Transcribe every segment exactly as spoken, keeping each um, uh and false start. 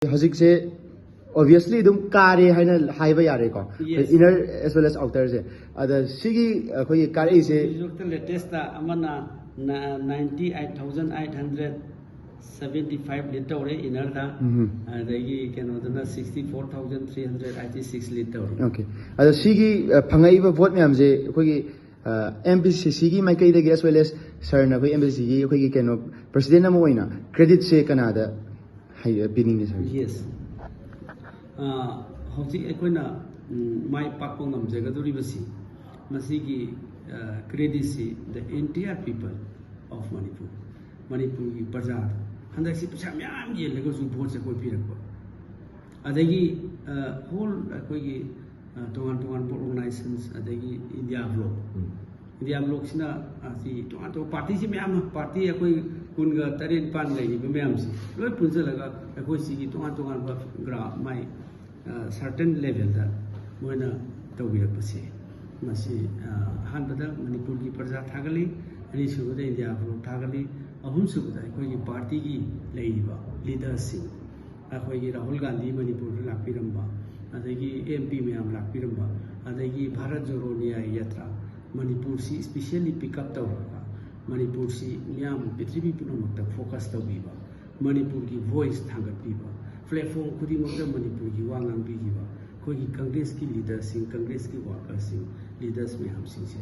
ꯍꯧꯖꯤꯛꯁꯦ obviously ꯑꯗꯨꯝ ꯀꯥꯔꯦ ꯍꯥꯏꯅ ꯍꯥꯏꯕ ꯌꯥꯔꯦꯀꯣ, Yes. inner as well as outer ꯁꯦ꯫ ꯑꯗ ꯁꯤꯒꯤ ꯑꯩꯈꯣꯏꯒꯤ ꯀꯥꯔꯛꯏꯁꯦ, ꯍꯧꯖꯤꯛꯇ latest ꯑꯃꯅ ninety eight thousand eight hundred seventy five lead ꯇꯧꯔꯦ inner ꯗ꯫ ꯎꯝ꯫ ꯑꯗꯒꯤ ꯀꯩꯅꯣꯗꯅ sixty four thousand three hundred eighty six lead ꯇꯧꯔꯦ꯫ Okay, ꯑꯗꯣ ꯁꯤꯒꯤ ꯑ, ꯐꯪꯉꯛꯏꯕ vote ꯃꯌꯥꯝꯁꯦ ꯑꯩꯈꯣꯏꯒꯤ ꯑꯦꯝ ꯄꯤ ꯁꯤ ꯁꯤꯒꯤ ꯃꯥꯏꯀꯩꯗꯒꯤ as well as sir ꯅ ꯑꯩꯈꯣꯏ ꯑꯦꯝ ꯄꯤ ꯁꯤ ꯁꯤꯒꯤ ꯑꯩꯈꯣꯏꯒꯤ ꯀꯩꯅꯣ president ꯑꯃ ꯑꯣꯏꯅ credit ꯁꯦ ꯀꯅꯥꯗ ꯍꯥꯏ-, ꯄꯤꯅꯤꯡꯉꯤ sir? Yes. ꯑ, ꯍꯧꯖꯤꯛ ꯑꯩꯈꯣꯏꯅ ꯎꯝ, ꯃꯥꯏ ꯄꯥꯛꯄ ꯉꯝꯖꯒꯗꯧꯔꯤꯕꯁꯤ ꯃꯁꯤꯒꯤ credit ꯁꯤ the entire people of Manipur, ꯃꯅꯤꯄꯨꯔꯒꯤ ꯄ꯭ꯔꯖꯥꯗ꯫ ꯍꯟꯗꯛꯁꯤ ꯄꯩꯁꯥ ꯃꯌꯥꯝ ꯌꯦꯜꯂꯒꯁꯨ vote ꯁꯦ ꯑꯩꯈꯣꯏ ꯄꯤꯔꯛꯄ꯫ ꯑꯗꯒꯤ whole ꯑꯩꯈꯣꯏꯒꯤ ꯑ, ꯇꯣꯉꯥꯟ ꯇꯣꯉꯥꯟꯕ organizations, ꯑꯗꯒꯤ India Bloc, India Bloc ꯁꯤꯅ ꯑꯁꯤ ꯇꯣꯉꯥꯟ ꯇꯣꯉꯥꯟꯕ party ꯁꯤ ꯃꯌꯥꯝ ꯑꯃ, party ꯑꯩꯈꯣꯏ ꯀꯨꯟꯒ ꯇꯔꯦꯠ ꯅꯤꯄꯥꯟ ꯂꯩꯔꯤꯕ ꯃꯌꯥꯝꯁꯤ ꯂꯣꯏ ꯄꯨꯟꯁꯤꯜꯂꯒ ꯑꯩꯈꯣꯏ ꯁꯤꯒꯤ ꯇꯣꯉꯥꯟ ꯇꯣꯉꯥꯟꯕ ꯒ꯭ꯔꯥ ꯃꯥꯏ ꯑ, certain level ꯗ ꯃꯣꯏꯅ ꯇꯧꯕꯤꯔꯛꯄꯁꯦ, ꯃꯁꯤ ꯑ, ꯑꯍꯥꯟꯕꯗ ꯃꯅꯤꯄꯨꯔꯒꯤ ꯄ꯭ꯔꯖꯥ ꯊꯥꯒꯠꯂꯤ, ꯑꯅꯤꯁꯨꯕꯗ India Bloc ꯊꯥꯒꯠꯂꯤ, ꯑꯍꯨꯝꯁꯨꯕꯗ ꯑꯩꯈꯣꯏꯒꯤ party ꯒꯤ ꯂꯩꯔꯤꯕ leaders ꯁꯤꯡ, ꯑꯩꯈꯣꯏꯒꯤ ꯔꯥꯍꯨꯜ ꯒꯥꯟꯙꯤ ꯃꯅꯤꯄꯨꯔꯗ ꯂꯥꯛꯄꯤꯔꯝꯕ, ꯑꯗꯒꯤ ꯑꯦꯝ ꯄꯤ ꯃꯌꯥꯝ ꯂꯥꯛꯄꯤꯔꯝꯕ, ꯑꯗꯒꯤ ꯚꯥꯔꯠ ꯖꯣꯔꯣ ꯅ꯭ꯌꯥꯌ ꯌꯥꯇ꯭ꯔꯥ, ꯃꯅꯤꯄꯨꯔꯁꯤ specially pick up ꯇꯧꯔꯒ ꯃꯅꯤꯄꯨꯔꯁꯤ ꯃꯤꯌꯥꯝ ꯄ꯭ꯔꯤꯊꯤꯕꯤ ꯄꯨꯝꯅꯃꯛꯇ focus ꯇꯧꯕꯤꯕ, ꯃꯅꯤꯄꯨꯔꯒꯤ voice ꯊꯥꯡꯒꯠꯄꯤꯕ, platform ꯈꯨꯗꯤꯡꯃꯛꯇ ꯃꯅꯤꯄꯨꯔꯒꯤ ꯋꯥ ꯉꯥꯡꯕꯤꯈꯤꯕ ꯑꯩꯈꯣꯏꯒꯤ ꯀꯪꯒ꯭ꯔꯦꯁꯀꯤ leader ꯁꯤꯡ, ꯀꯪꯒ꯭ꯔꯦꯁꯀꯤ worker ꯁꯤꯡ, leaders ꯃꯌꯥꯝꯁꯤꯡꯁꯦ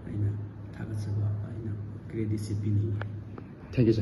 ꯑꯩꯅ ꯊꯥꯒꯠꯆꯕ, ꯑꯩꯅ credit say ꯄꯤꯅꯤꯡꯉꯤ꯫ Thank you, sir.